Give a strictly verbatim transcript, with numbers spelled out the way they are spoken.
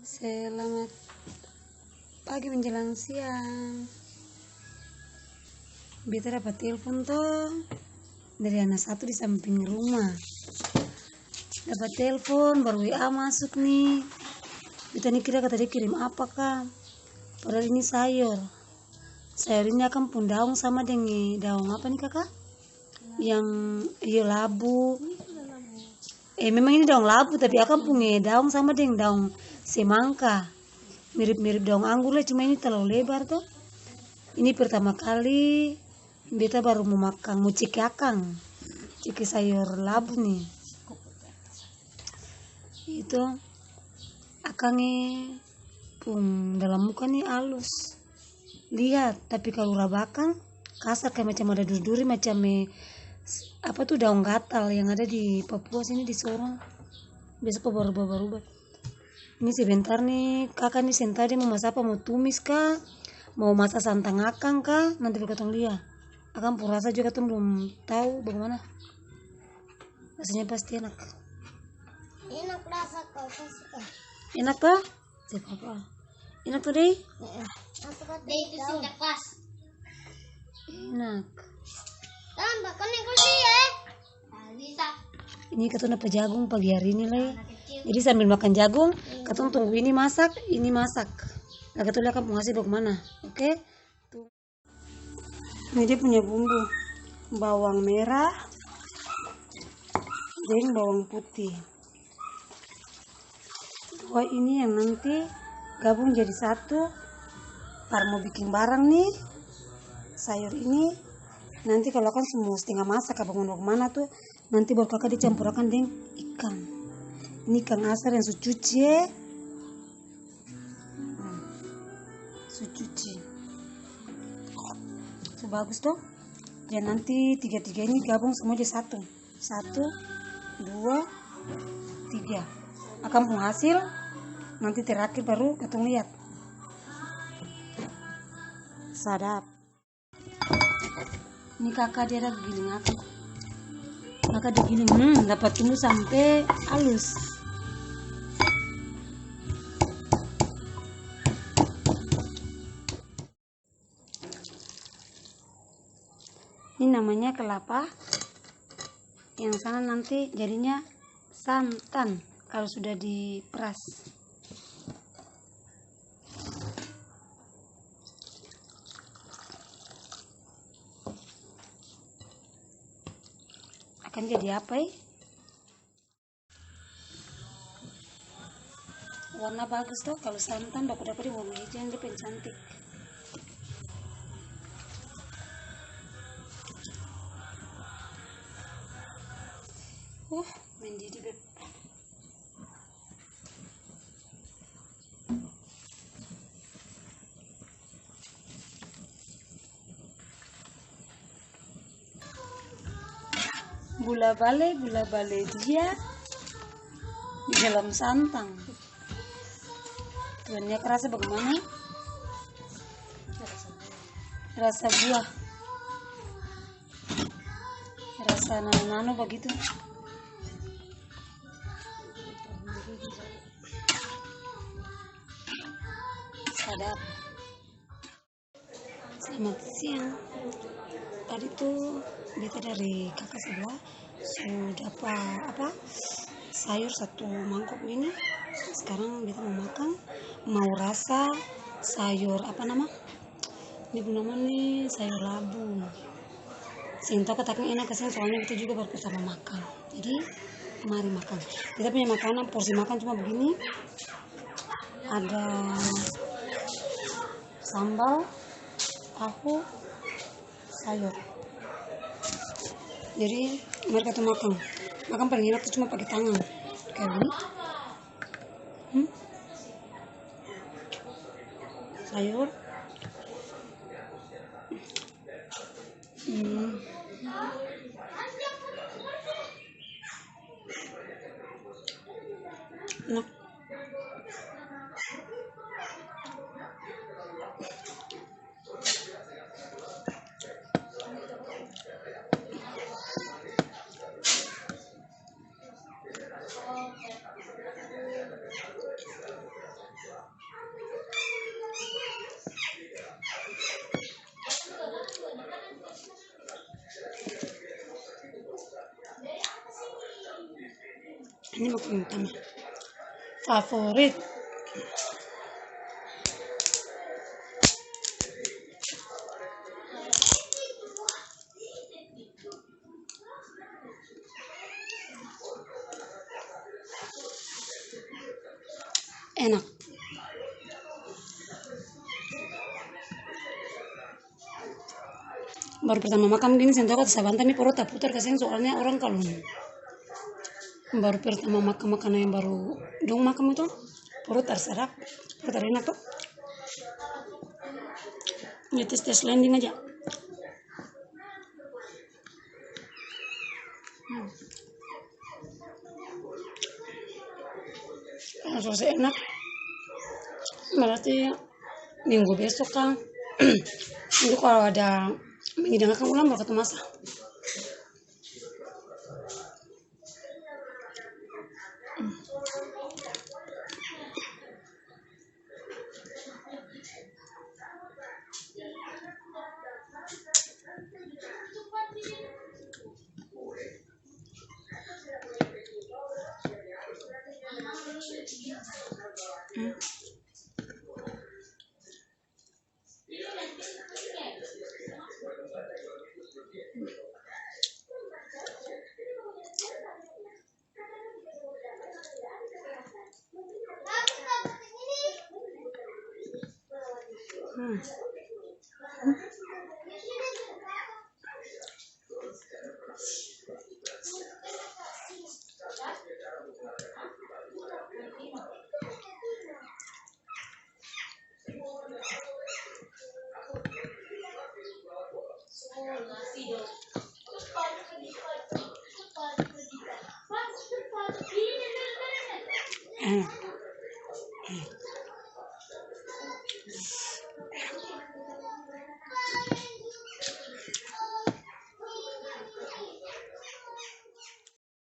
Selamat pagi menjelang siang. Beta dapa telpon to, dari ana satu di samping rumah. Dapa telpon, baru W A masuk ni. Beta ni kira kata dia kirim apa ka. Padahal ini sayor. Sayor ini akang pung daong sama deng, eh, daong apa ni kaka? Yang, iyo, labu. Eh, memang ini daong labu, tapi akang pung, eh, daong sama deng daong semangka. Mirip-mirip daong anggur lai, cuma ini talalu lebar to. Ini pertama kali beta baru mo makang, mo ciki akang. Ciki sayor labu ni. Itu akang, eh, pung dalam muka ni alus. Lihat, tapi kalu rabakan, kasar, kaya macam ada duri-duri, macam, eh, s-, apa tu, daong gatal yang ada di Papua sini, di Sorong. Biasa pa barubah-barubah. Ini sebentar ni, kaka ni seng tau dia mo masa apa, mo tumis ka, mo masa santang akang ka, nanti baru katong lia. Akang pung rasa jua katong blum tau bagimana. Rasanya pasti enak. Enak rasa kau kasih ka. Enak ka? Cek apa? Enak to, Dei? Heeh. Apa kata Dei itu kau? Sing pas. Enak. Tambah, kan yang kau sih, eh? Ah, bisa. Ini katong dapa jagung pagi hari ini lai. Anak kecil. Jadi sambil makan jagung, iya, katong tunggu ini masak, ini masak. Lah katong lia akang pung hasil bagimana, oke? Ini dia punya bumbu, bawang merah deng bawang putih. Dua ini yang nanti gabung jadi satu, par mo biking barang ni, sayor ini. Nanti kalo akang su mo stenga masak ka bagimana-bagimana tu, nanti baru kaka dia campur akang deng ikang. Ini ikang asar yang su cuci e. Hmm. Su cuci. Su bagus to. Jadi nanti tiga-tiga ini gabung samua jadi satu. Satu, dua, tiga. Akang pung hasil nanti terakhir baru katong liat. Sadap. Ini kaka dia ada giling apa? Kaka digiling, hmm, dapat tumbu sampe alus. Ini namanya kelapa, yang sana nanti jadinya santan kalau sudah diperas. Akan jadi apa, e? Warna bagus to, kalo santan baku dapa deng warna hijau, dia paling cantik. Uh, mendidih, beb. Gula bale, gula bale dia di dalam santang. Tuangnya rasa bagimana? Rasa buah. Rasa nano-nano bagitu. Sadap. Selamat siang. Tadi tu beta dari kaka sabla su dapa apa, sayur satu mangkok ini. Skarang beta mo makang, mau rasa sayur apa nama? Dia pung nama ni sayur labu. Seng tau kata akang enak ka seng, soalnya beta juga baru pertama makang. Jadi, mari makang. Beta punya makanan, porsi makang cuma begini. Ada sambal, tahu, sayur. Jadi, mari katong makang. Makang paling enak tu cuma pake tangan. Kaya begini. Hmm? Sayur. Hmm. Enak. Ini makanan utama. Favorit. Enak. Baru pertama makang gini, seng tau kata sabanta ni porot taputar kasian, soalnya orang kalu baru pertama makang makanan yang baru dong makang itu, porot tar sadap, porot tar enak to. Ini tes-tes landing aja. Hmm. Kalo su enak, berarti minggu besok ka. Nanti kalo ada menghidang akang ulang, baru katong masa. Hmm.